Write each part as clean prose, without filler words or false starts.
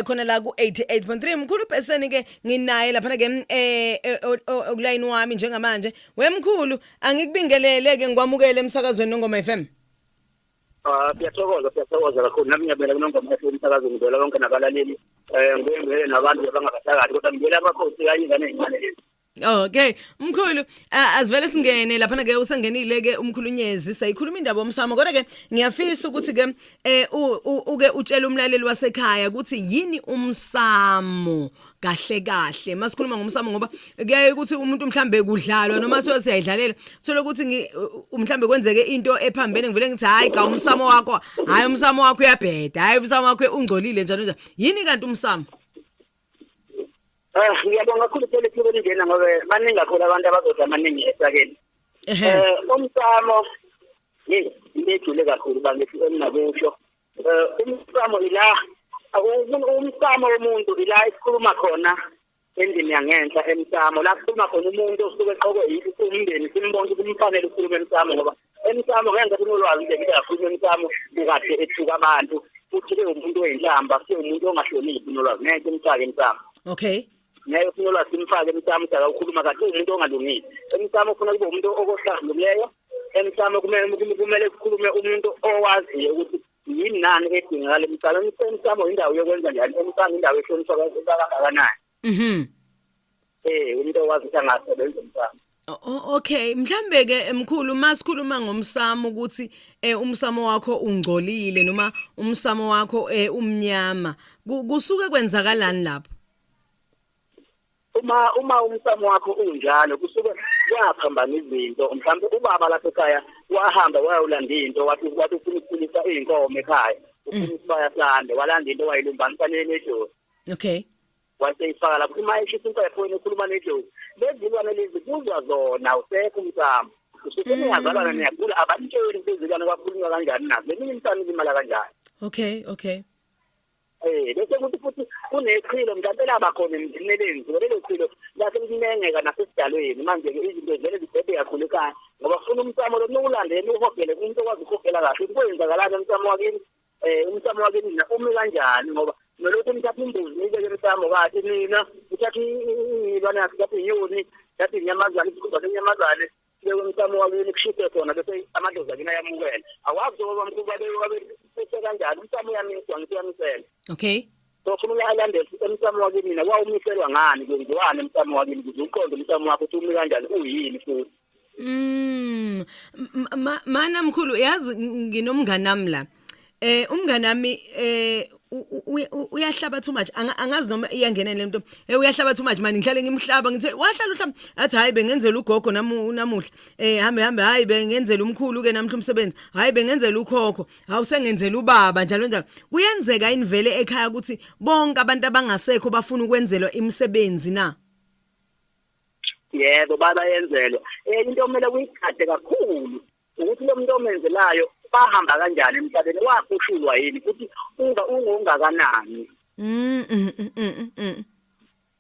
Khona la ku 88.3 mkhulu Bheseni ke nginaye lapha ke okulayini wami njengamanje. Wemkhulu, angikubingelele ke, ngikwamukele emsakazweni Nongoma FM. Ah, siyathokoza, siyathokoza kakhulu. Nami ngiyabela kuNongoma FM umsakazo, ngibela bonke nabalaleli, ngibuye ngibele nabantu abangabasakazi, kodwa ngibela amakhosi kanye ingane ezincane lezi. Okay, mkhulu, asivele singene lapha ke. Usengenile ke umkhulunyezi, sayikhuluma indaba yomsamo, kodwa ke ngiyafisa ukuthi ke uke utshele umlaleli wasekhaya ukuthi yini umsamo kahle kahle. Masikhuluma ngomsamo, ngoba kuyaye ukuthi umuntu mhlambe kudlalwa noma siyo siyayidlalela, thola ukuthi mhlambe kwenzeke into ephambene, ngivele ngithi, "Hayi cha, umsamo wakho, hayi, umsamo wakho uyabheda, hayi, umsamo wakho ungcolile," njalo njalo. Yini kanti umsamo? Ah, ngiyabonga kakhulu phela ithuba elingena, ngoba baningi kakhulu abantu abazodla amaningi esakeni. Umsamo, hey, into ejule kakhulu bangithi engingakusho. Umsamo ila, umsamo womuntu ila esikhuluma khona endlini yangenhla emsamo, la kukhuluma khona umuntu osuke eqokwe umndeni, simbona ukuthi kumfanele ukukhuluma emsamo, ngoba emsamo ngenza kunolwazi nje ukuthi akakhuluma emsamo kukade ethuka abantu, futhi umuntu oyinhlamba, futhi umuntu ongahloniphi. Unolwazi ngeke simfake emsamo. Ngeke unolwazi simfake emsamo ukuthi akawukhuluma kahle, uwumuntu ongalungile. Emsamo ufuna kube umuntu okohlambulukileyo. Emsamo kumele kukhulume umuntu owaziyo ukuthi yini nani edingakala emsamo. Emsamo indawo yokwenza njani? Emsamo indawo ehlonishwa kangakanani? Umuntu owazi ukuthi angasebenza emsamo. Okay, mhlambe ke mkhulu, masikhuluma ngomsamo ukuthi umsamo wakho ungcolile noma umsamo wakho umnyama, kusuke kwenzakalani lapho? Uma umsamo wakho unjalo, kusuke kwaphambana izinto. Mhlawumbe ubaba lapha ekhaya wahamba wayolanda into, wathi ufuna ukukhulisa iy'nkomo ekhaya, ufuna isibaya sande, walanda into wayilumbanisa nedlozi. Waseyifaka lapho. Uma eshisa impepho, wena ukhuluma nedlozi, lezi zilwane lezi kuzwa zona, usekho umsamo, usuke niyazalana, niyagula, abanitsheli ukuthi izilwane kwakhulunywa kanjani nazo, leminye imisamo ilimala kanjani. Bese kuthi futhi kunechilo mhlawumbe laba khona emzini elenziwe, lelo chilo lase linengeka nasesidalweni. Manje-ke izinto zivele zibhede kakhulu ekhaya, ngoba kufuna umsamo lo niwulandele, niwuhogele kumuntu okwazi ukuhogela kahle ukuthi kwenzakalani emsamo wakini, umsamo wakini na umi kanjani, ngoba nolokhu nithatha imbuzi niyibeke emsamo, kathi nina uthatha iy'lwane yakhe, uthatha inyoni, uthatha inyamazane, isikhumba senyamazane sibeke umsamo wakini, kushise khona, bese amadlozi akini ayamukela. Awazi obamkhulu babephethe kanjani umsamo. Uyamiswa, ngithi uyamisela. So funa uyalandela emsamo wakini mina wawumiselwa ngani, kwenziwani emsamo wakini, ukuze uqonde umsamo wakho ukuthi umi kanjani, uyini futhi. Mana mkhulu, yazi nginomngani nami la. Umngani nami uyahlaba too much. Angazi noma iyangena le nto. Uyahlaba too much manje, ngihlale ngimhlaba, ngithe wahlala uhlaba, athi, "Hayi, bengenzela ugogo namu namuhla." Hambe hambe, "Hayi, bengenzela umkhulu ke namhla umsebenzi. Hayi, bengenzela ukhokho. Hawu, sengenzela ubaba," njalo njalo. Kuyenzeka invele ekhaya ukuthi bonke abantu abangasekho bafuna ukwenzelwa imisebenzi na? Yebo, babayenzelwa. Into okumele uyigade kakhulu ukuthi lo muntu omenzelayo bahamba kanjani emhlabeni, wakhushulwa yini, futhi unga ungongakanani.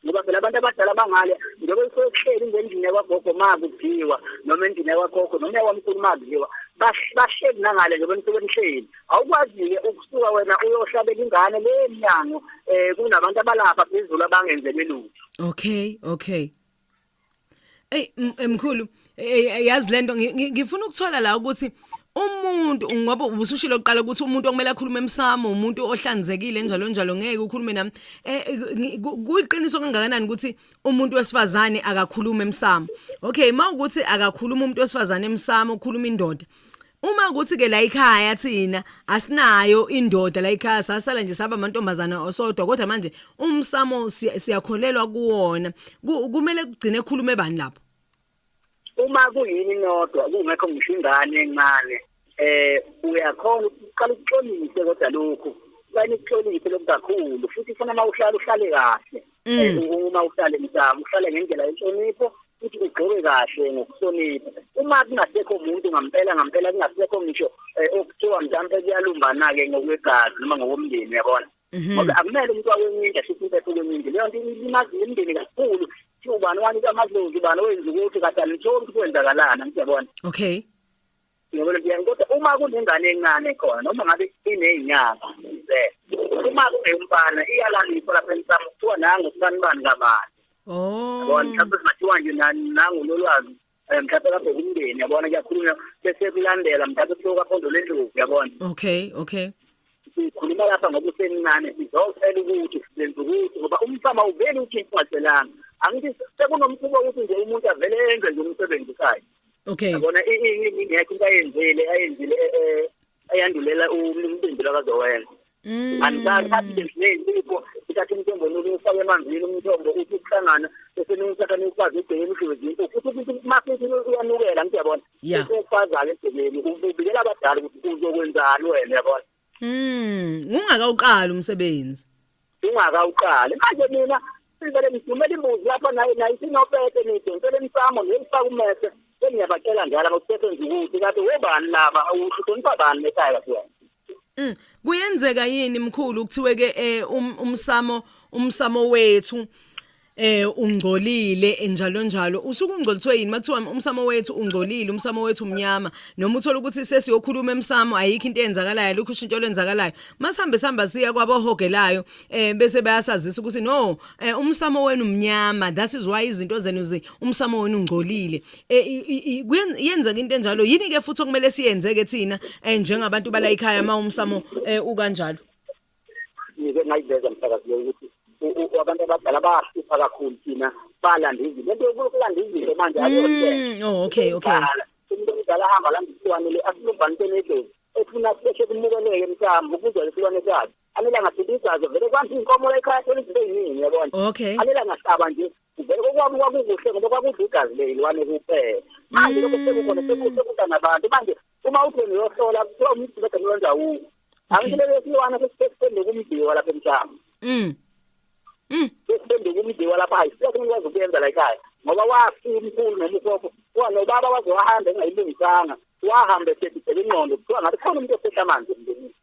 Ngoba phela abantu abadala bangale, njengoba usuke kuhleli ngendlini yakwagogo ma kudliwa, noma endlini yakwakhokho noma yakwamkhulu ma kudliwa, bahleli nangale njengoba nisuke nihleli. Awukwazi-ke ukusuka wena uyohlabela ingane le mnyango, kunabantu abalapha phezulu abangenzelwe lutho. Okay. Ey, mkhulu, yazi lento ngifuna ukuthola la ukuthi umuntu, ngoba ubusushilo oqala ukuthi umuntu okumele akhulume emsamo umuntu ohlanzekile, njalo njalo, ngeke ukhulume nami. Kuyiqiniso kangakanani ukuthi umuntu wesifazane akakhuluma emsamo? Okay, mawukuthi akakhuluma umuntu wesifazane emsamo, ukhuluma indoda. Uma ukuthi ke la ekhaya thina asinayo indoda la ekhaya, sasala nje saba amantombazana osodwa, kodwa manje umsamo siyakholelwa kuwona, kumele kugcine ekhulume bani lapho? Uma kuyini nodwa, kungekho ngisho ingane encane, uyakhona ukuqala ukuxolise, kodwa lokhu kufanele ukuxolise lokhu kakhulu, futhi ufuna uma uhlala uhlale kahle. Uma uhlale msamo, uhlale ngendlela yenhlonipho, futhi ugqoke kahle ngokuhlonipha. Uma kungasekho umuntu ngampela ngampela, kungasekho ngisho okuthiwa mhlampe kuyalumbana-ke ngokwegazi noma ngokomndeni, uyabona, ngoba akumele umuntu wakwenye indlu ashise impepho kwenye indlu. Leyo nto ilimaza imindeni kakhulu. Kuthiwa ubani wanika amadlozi, ubani wenza ukuthi, kade anitholi ukuthi kwenzakalani, ngiyabona. Ngiyabona nje, kodwa uma kunengane encane khona, noma ngabe inezinyanga ze, uma kungeyumfana iyalaliswa lapha emsamo, kuthiwa nangu sibanibani kabani. Yabona, mhlawumbe kungathiwa nje nangu lolwazi, mhlawumbe lapho kumndeni, yabona, kuyakhulunywa bese kulandela mhlawumbe kuthiwa kwaphondo lendlovu, yabona. Okay. Sikhuluma lapha ngoba usemncane, sizocela ukuthi senze ukuthi, ngoba umsamo awuveli uthi ungacelanga. Angithi sekunomkhuba ukuthi nje umuntu avele enze nje umsebenzi ekhaya. Yabona, ingekho into ayenzile eyandulela umcimbi lakazowenza. Angisathathi nje ney'mpuphu, uthathe umthombo ufake emanzini, umthombo uthi ukuhlangana, bese niwuthatha niwufaze egcekeni, udliwe zimpuphu. Futhi ukuthi uma futhi uyanukela, ngithi yabona, ufaza-ke egcekeni, ubikela abadala ukuthi uzokwenzani wena, yabona. Ungakawuqali umsebenzi. Ungakawuqali. Manje mina sivele ngidumela imbuzi lapha naye sinopete nidonsele emsamo niyifaka umese. Sengiyabatshela njalo ukuthi sesenza ukuthi kade wobani laba, uhlonipha bani ekhaya kathi wena. Kuyenzeka yini mkhulu kuthiwe ke umsamo wethu ungcolile njalo njalo, usuke ungcoliswe yini makuthiwa umsamo wethu ungcolile, umsamo wethu umnyama, noma uthola ukuthi sesiyokhuluma emsamo ayikho into eyenzakalayo, lokhu ushintsho lwenzakalayo, masihambe sihamba siya kwabohogelayo bese bayasazisa ukuthi no, umsamo wenu umnyama, that is why izinto zenu umsamo wenu ungcolile. Yenzeka into enjalo yini ke futhi okumele siyenzeke thina njengabantu bala ekhaya uma umsamo ukanjalo? Ngike ngayiveza msakazi ukuthi abantu abadala bayahlupha kakhulu, thina balanda izinto, lento yokulanda izinto manje ayiyona. Oh, okay. Umuntu omdala ahamba alanda isilwane le asilumbanise nedlozi, efuna bese kumukeleke mhlawumbe ukuze lesilwane sakhe anele angathini igazi, vele kwanti inkomo la ekhaya thola izinto ey'ningi, yabona. Anele angahlaba nje, vele kokwami kwakukuhle ngoba kwakudla igazi ley'lwane kuphela. Manje lokho sekukhona sekuta nabantu manje, uma uthi wena uyohlola kuthiwa umuntu bese wenza wuwo. Angithi leyo silwane sesiphenduka umdiwa lapha emhlaba. Sesiphenduka umdiwa lapha, ayisekho umuntu wazi ukuyenza la ekhaya ngoba wafika umkhulu noma ukhokho nobaba waze wahamba engayilungisanga, wahamba esedideka ingqondo, kuthiwa ngabe khona umuntu osehla amanzi emndenini.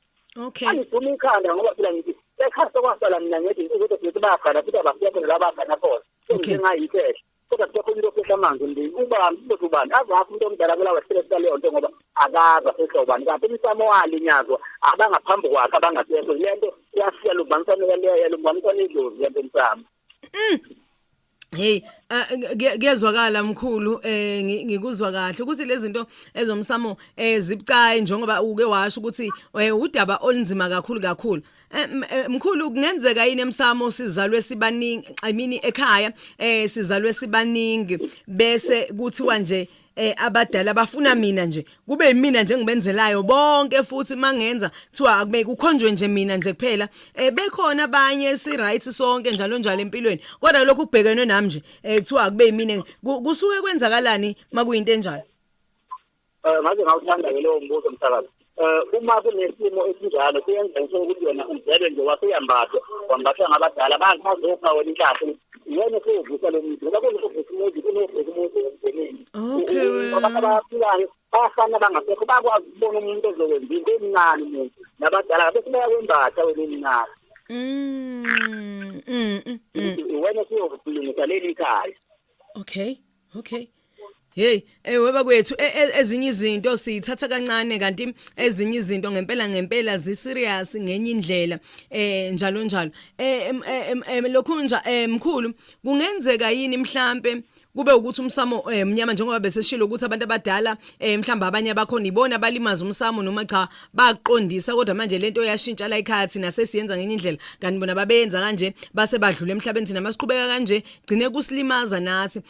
Angiduma ikhanda ngoba phela ngithi ekhaya sokwasala mina ngithi ukuthi sithi bayagana futhi abasiya khona la bagana khona. Sengingayikehla. Kodwa kuthiwa khona umuntu osehla amanzi emndenini, ubani uzothi ubani azazi umuntu omdala kulawa stress leyo nto ngoba akazi asehla ubani, kanti umsamo walinyazwa abangaphambi kwakhe abangasekho, le nto yafika lumbanisana idlozi lento emsamo. Hey, kuyezwakala mkhulu, ngikuzwa kahle ukuthi lezi zinto ezomsamo zibucayi, njengoba uke washo ukuthi udaba olunzima kakhulu kakhulu. Mkhulu, kungenzeka yini emsamo sizalwe sibaningi, I mean ekhaya sizalwe sibaningi, bese kuthiwa nje abadala bafuna mina nje kube yimina nje ngibenzelayo bonke, futhi mangenza kuthiwa akube kukhonjwe nje mina nje kuphela, bekhona abanye si right sonke njalo njalo empilweni, kodwa lokhu kubhekenwe nami nje kuthiwa akube yimina, kusuke kwenzakalani makuyinto enjalo? Ngaze ngawuthanda ke lowo mbuzo msakazi. Uma kunesimo esinjalo kuyenzeka ukuthi wena uzelwe nje wasuyambathwa, wambathwa ngabadala bazopha wena inhlahla, wena usuvusa lo muntu ngoba kuzovusa umuzi, kunovusa umuzi emndenini. Abantu abaphilayo bayafana bangasekho bakwazi ukubona umuntu ozokwenza into emncane, umuntu nabadala bese bayakwembatha wena emncane. Wena usuyokulungisa leli khaya. Okay. Hey, weba kwethu, ezinye izinto sithatha kancane kanti ezinye izinto ngempela ngempela zi serious ngenye indlela, njalo njalo. Lokhu nje mkhulu, kungenzeka yini mhlambe kube ukuthi umsamo mnyama, njengoba beseshilo ukuthi abantu abadala mhlamba abanye abakhona ibona abalimaza umsamo, noma cha baqondisa, kodwa manje lento yashintsha la ekhaya, thina sesiyenza ngenye indlela kanti bona babeyenza kanje, base badlula emhlabeni, thina masiqhubeka kanje gcine kusilimaza nathi,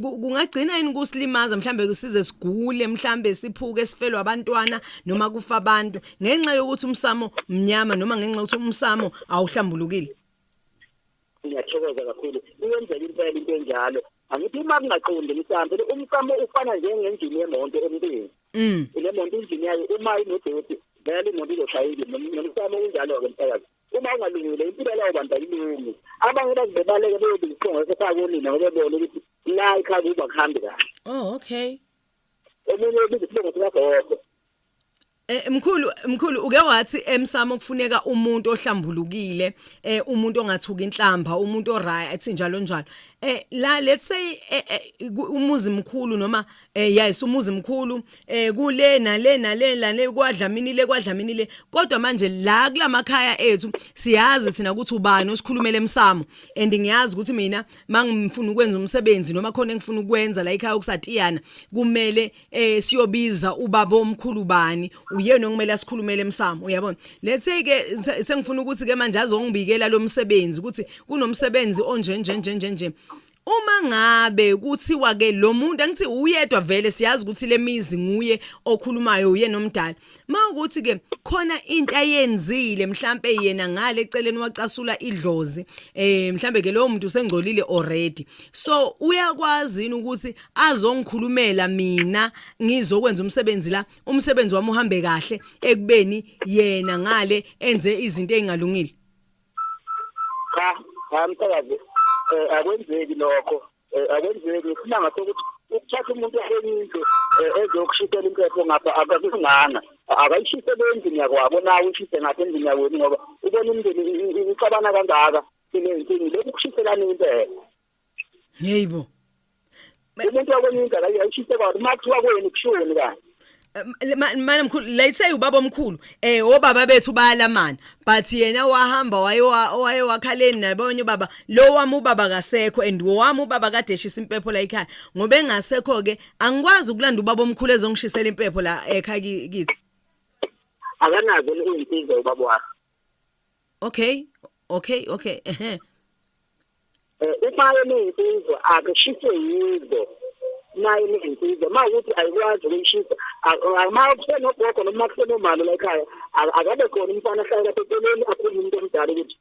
kungagcina yini kusilimaza, mhlambe size sigule, mhlambe siphuke, sifelwe abantwana noma kufa abantu ngenxa yokuthi umsamo mnyama noma ngenxa yokuthi umsamo awuhlambulukile? Ngiyathokoza kakhulu. Iyenzeka impela into enjalo. Angithi uma kungaqondi mhlawumbe umsamo ufana njengenjini yemonto emntwini. Le monto injini yayo uma inodoti vele imoto izoshayela, nomsamo unjalo-ke mphakathi. Uma ungalungile impilo yawo bantu ayilungi. Abanye baze bebaleke beyobiza isibongo esekhaya konina ngoba bebona ukuthi la ekhaya kuba kuhambi kahle. Oh, okay. Omunye ubiza isibongo sikagogo. Mkhulu uke wathi emsamo kufuneka umuntu ohlambulukile, umuntu ongathuka inhlamba, umuntu oright njalo njalo. La let's say umuzi mkhulu noma yes, umuzi mkhulu, kule nale nale nale, kwadlamini le, kwadlamini le, kodwa manje la kulamakhaya ethu siyazi thina ukuthi ubani osikhulumela emsamo, and ngiyazi ukuthi mina mangifuna ukwenza umsebenzi noma khona engifuna ukwenza la ekhaya okusatiyana, kumele siyobiza ubaba omkhulu bani, uyena okumele asikhulumele emsamo, uyabona. Let's say ke sengifuna ukuthi ke manje azongibikela lo msebenzi, ukuthi kunomsebenzi onje nje nje nje nje. Uma ngabe kuthiwa ke lo muntu, angithi uyedwa vele, siyazi ukuthi lemizi nguye okhulumayo, uye nomdala, mawukuthi ke khona into ayenzile mhlambe yena ngale eceleni wacasula idlozi, mhlambe ke lowo muntu usengcolile already, so uyakwazi yini ukuthi azongikhulumela mina ngizokwenza umsebenzi la, umsebenzi wami uhambe kahle, ekubeni yena ngale enze izinto ezingalungile? Cha cha, msakazi, akwenzeki lokho, akwenzeki. Isimanga sokuthi ukuthatha umuntu wakwenye indlu ezokushisela impepho ngapha akakulunganga, akayishise endlini yakwabo, nawe uyishise ngapha endlini yakwenu, ngoba ubona imindeni ixabana kangaka siney'nkinga, lokhu kushiselana impepho. Yebo. Umuntu wakwenye indlu akayishise kwabo, uma kuthiwa kwenu kushoni kanye? Mana mkhulu, let's say ubaba omkhulu, obaba bethu bayalamana, but yena wahamba waye wakhaleni nabonye ubaba lo wami, ubaba kasekho, and wami ubaba kade eshisa impepho la ekhaya. Ngoba engasekho ke, angikwazi ukulanda ubaba omkhulu ezongishisela impepho la ekhaya kithi. Akanazo iy'nsiza ubaba wakhe. Okay, ehe. Uma eney'nsizwa akushiswe yizo, uma eney'nsizwa, uma ukuthi ayikwazi ukuyishisa, uma kusenogogo noma kusenomama la ekhaya, akabe khona umfana ahlale lapha eceleni, akhulume umuntu omdala ukuthi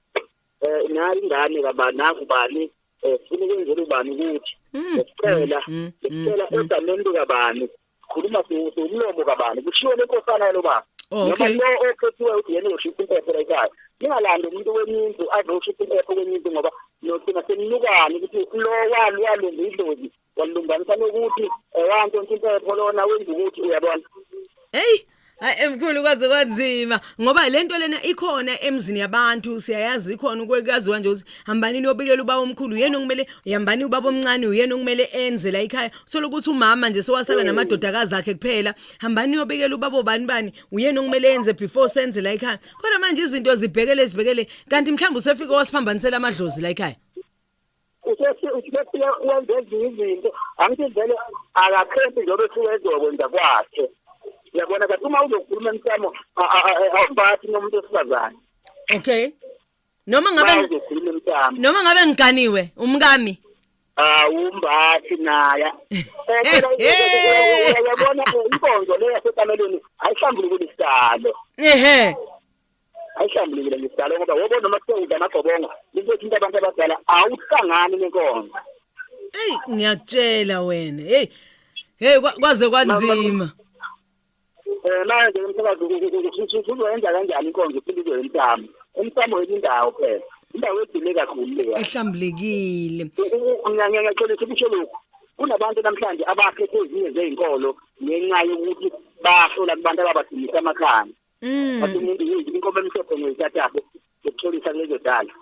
nayi ingane kabani, nangu bani, sifuna ukwenzela ubani ukuthi besicela besicela egameni likabani, khuluma siwumlomo kabani, kushiwo lenkosana yalo baba noma lo okhethiwe ukuthi yena uyoshisa impepho la ekhaya. Ningalandi umuntu wenye indlu azoshisa impepho kwenye indlu, ngoba nogcina senilukani ukuthi lo walumba idlozi, walumbanisa nokuthi wantshontsha impepho, lona wenza ukuthi, uyabona. Hey, hayi emkhulu, kwaze kwanzima, ngoba lento lena ikhona emzini yabantu, siyayazi ikhona, ukwekaziwa nje ukuthi hambani niyobikela ubaba omkhulu, uyena okumele, hambani ubaba omncane, uyena okumele enze la ekhaya. Uthola ukuthi umama nje sewasala namadodakazi akhe kuphela, hambani niyobikela ubaba obani bani, uyena okumele enze before senze la ekhaya. Kodwa manje izinto zibhekele zibhekele, kanti mhlawumbe usefike wasiphambanisela amadlozi la ekhaya. Usefike wenza ezinye izinto, angithi vele akakhethi njengoba esuke ezokwenza kwakhe, uyabona. Kanti uma uzokhuluma emsamo awumbathi nomuntu wesifazane. Okay, noma ngabe uzokhuluma emsamo. Noma ngabe ngiganiwe umkami? Awumbathi naye. Phela uyabona, inkonzo le yasekamelweni ayihlambulukile isidalo. Ayihlambulukile ngesidalo, ngoba wobona noma kuthiwa udla amagobongo, into ethinta abantu abadala awuhlangani nenkonzo. Hey, ngiyakutshela wena, hey hey, kwaze kwanzima. Manje umsakazi uzoyenza kanjani inkonzo uphinde uzoya emsamo? Emsamo yenye indawo phela, indawo ejule kakhulu leya. Ehlambulekile. Ngiyaxolisa ukusho lokhu, kunabantu namhlanje abakhethe ezinye zey'nkolo ngenxa yokuthi bahlola kubantu ababadumisa amakhanda. Athi umuntu yini, inkomo emhlophe ngoyithathapho yokutholisa kulezo dala.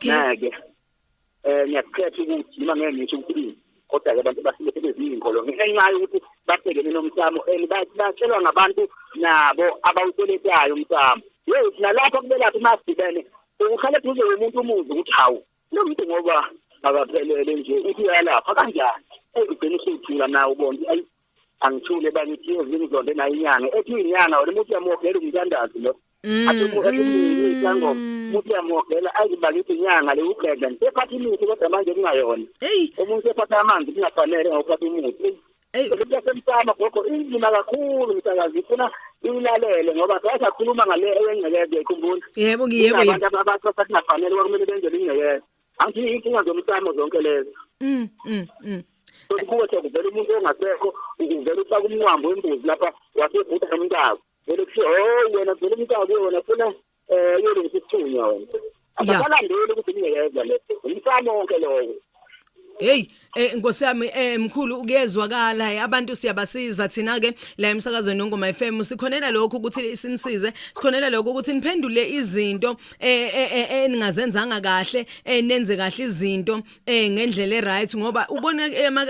Nake ngiyakukhetha ukuthi noma ngeke ngisho ukuthi, kodwa-ke abantu basuke sebezinye iy'nkolo ngenxa yokuthi babhekene nomsamo, and batshelwa ngabantu nabo abawukweletayo umsamo. Yeyi, nalapha kubelaphi masidibene, ukukhala eduze komuntu umuzi ukuthi hawu, lo muntu ngoba akaphelele nje, uthi uyalapha kanjani? Eyi, ugcina usuthula nawe, ubona ayi, angithule bakithi, yozingizonde nayo inyanga ethi inyanga wena, umuntu uyamhogela umthandazo lo, athi isangoma, umuntu uyamhogela, ayi bakithi, inyanga le ugedla sephatha imithi, kodwa manje kungayona. Omunye sephatha amanzi kungafanele ngokuphatha umuthi. Into yasemsamo, gogo, inzima kakhulu, msakazi, ifuna uyilalele, ngoba sasakhuluma ngale eyengcekeze, ikhumbula? Yebo, ngiyebo. Abantu abathatha kungafanele, kwakumele benzele ingcekeze. Angithi inkinga zomsamo zonke lezo. Kuwe kuvela umuntu ongasekho, uvela ufaka umnqwambo wembuzi lapha, wasebhuda nomntako, vele kuthiwa, oh wena, vele umntako wena funa uyolungisa isithunywa wena. Abasalandeli ukuthi ingcekeza le, umsamo wonke lowo. Hey. Nkosi yami, mkhulu, kuyezwakala. Abantu siyabasiza thina ke la emsakazweni Nongoma FM. Sikhonela lokho ukuthi sinisize, sikhonela lokho ukuthi niphendule izinto eningazenzanga kahle, nenze kahle izinto ngendlela eright, ngoba ubona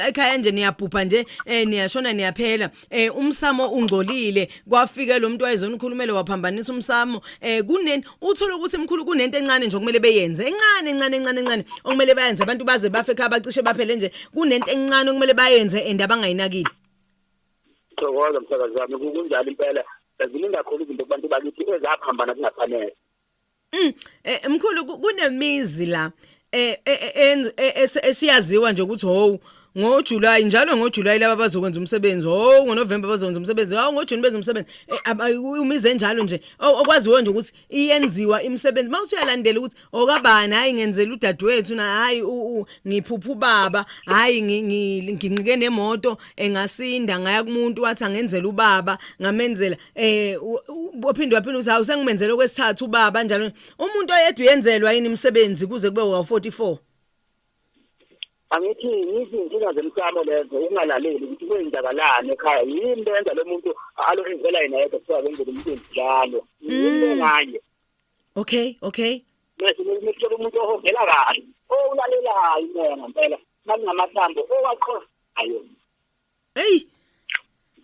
ekhaya nje niyabhubha nje, niyashona, niyaphela, umsamo ungcolile, kwafika lo muntu wayezonikhulumela waphambanisa umsamo. Kuneni uthola ukuthi, mkhulu, kunento encane nje okumele beyenze, encane encane encane encane okumele bayenze, abantu baze bafe ekhaya, bacishe baphele nje, kunento encane okumele bayenze and abangayinakile. Thokoza, msakazi wami. Kunjalo impela, ziningi kakhulu izinto kubantu bakithi ezaphambana kungafanele. Mkhulu, kunemizi la esiyaziwa nje ukuthi ho, ngoJuly njalo, ngoJuly laba bazokwenza umsebenzi, ho, ngoNovember bazokwenza umsebenzi, hawu, ngoJune benza umsebenzi, umize enjalo nje okwaziwa nje ukuthi iyenziwa imisebenzi. Mawuthi uyalandela ukuthi okabani, hayi, ngenzela udadewethu na, hayi, ngiphupha ubaba, hayi, nginqike nemoto engasinda, ngaya kumuntu wathi angenzela ubaba, ngamenzela, ophinde waphinde ukuthi hawu, sengimenzela okwesithathu ubaba njalo. Umuntu oyedwa uyenzelwa yini imisebenzi kuze kube wa 44? Angithi ngithi inkinga zemsamo lezo, ukungalaleli ukuthi kwenzakalani ekhaya, yini lenza lo muntu alo enzela yena yedwa, kuthiwa kwenzela umcimbi njalo, yini enganye. Okay. Bese ngithola umuntu ohovela kahle, owulalelayo umoya ngempela, makungamathambo owaqhosayo. Hey.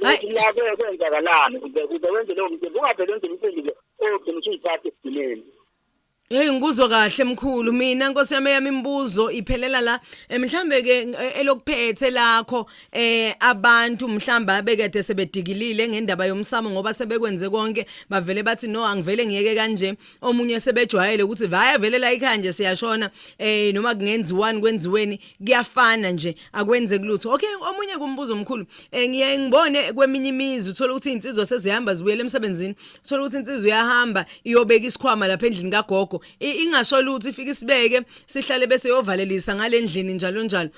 Hayi, la kwenzakalani ukuze wenze lowo mcimbi, ungavele wenze umcimbi nje ogcina usuyiphatha ekugcineni. Hey, ngikuzwa kahle, mkhulu. Mina, nkosi yami, yami imibuzo iphelela la. Mhlambe ke elokuphethe lakho, abantu mhlamba abekade sebedikilile ngendaba yomsamo ngoba sebekwenze konke, bavele bathi, "No, angivele ngiyeke kanje." Omunye sebejwayele ukuthi vaya vele la ekhaya nje siyashona, noma kungenziwani kwenziweni, kuyafana nje, akwenzeki lutho. Okay, omunye kumbuzo, omkhulu, ngiyaye ngibone kweminye imizi uthola ukuthi insizwa sezihamba zibuyele emsebenzini, uthola ukuthi insizwa iyahamba iyobeka isikhwama lapha endlini kagogo, ingasho lutho, ifike isibeke, sihlale bese yovalelisa ngalendlini njalo njalo.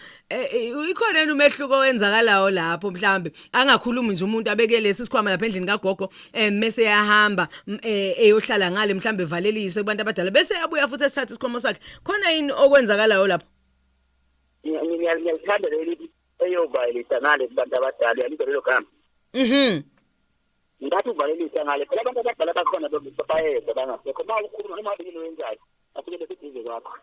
Ikhona yini umehluko owenzakalayo lapho? Mhlambe angakhulumi nje umuntu, abeke lesi sikhwama lapha endlini kagogo, mase yahamba eyohlala ngale, mhlambe evalelise kubantu abadala, bese yabuya futhi esithatha isikhwama sakhe. Khona yini okwenzakalayo lapho? Ngiyalithanda leli eyovalelisa ngale kubantu abadala, uyalizwa lelo gama? Mhm. Ngathi uvalelisa ngale, phela abantu abadala bakhona bayeza bangasekho, uma ukhuluma noma yini oyenzayo basuke beseduze kwakho.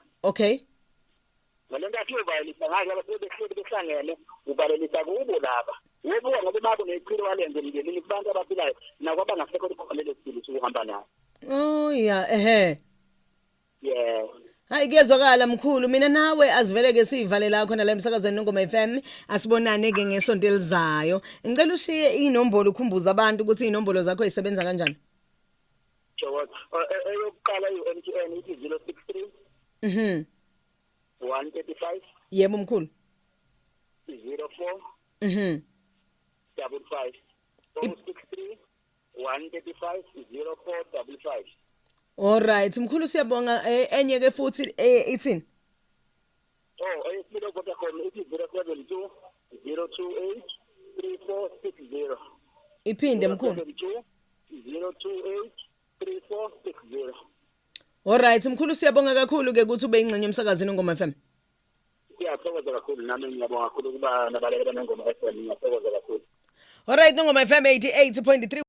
Ngale nto athi uyovalelisa ngale, abasuke behleli behlangene, uvalelisa kubo laba, wobuka ngoba uma kunechilo walenze emndenini, kubantu abaphilayo nakwabangasekho likhona lelo silo usuhamba nayo. Oh yeah, ehe. Yeah. Hayi, kuyezwakala, mkhulu. Mina nawe asivele ke sivale la khona la emsakazweni Nongoma FM. Asibonane ke ngesonto elizayo. Ngicela ushiye inombolo, ukhumbuza abantu ukuthi inombolo zakho isebenza kanjani. Thokoza. Eyokuqala i-MTN ithi 063 135 Yebo, mkhulu. 04 55. 063 135 04 55. Alright, mkhulu, siyabonga. Enye ke futhi ithini? Oh, eyesibili Vodacom ithi 072 028 3460. Iphinde, mkhulu. 072 028 3460. Alright, mkhulu, siyabonga kakhulu ke ukuthi ube ingxenye yomsakazo Nongoma FM. Siyathokoza kakhulu, nami ngiyabonga kakhulu ukuba nabalali beNongoma FM, ngiyathokoza kakhulu. Alright, Nongoma FM 88.3.